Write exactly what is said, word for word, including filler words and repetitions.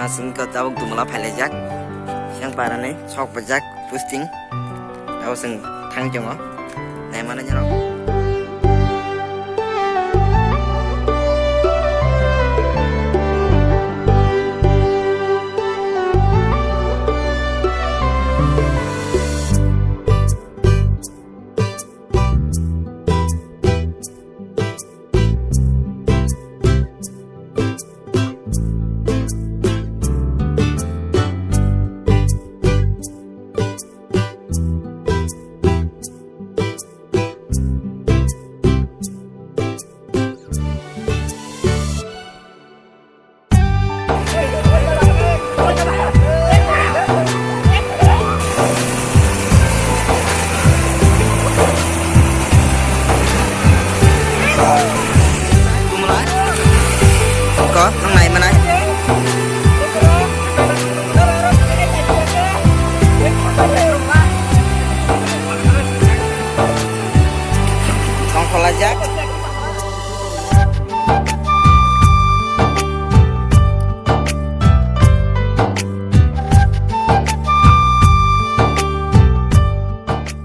Aswng khe tabuk tumula phailaijak. Yang parani sok bajak posting. Abo chwng thang tongo. Naimano nyorok. Ko, nang nai manai. Tong kholajak.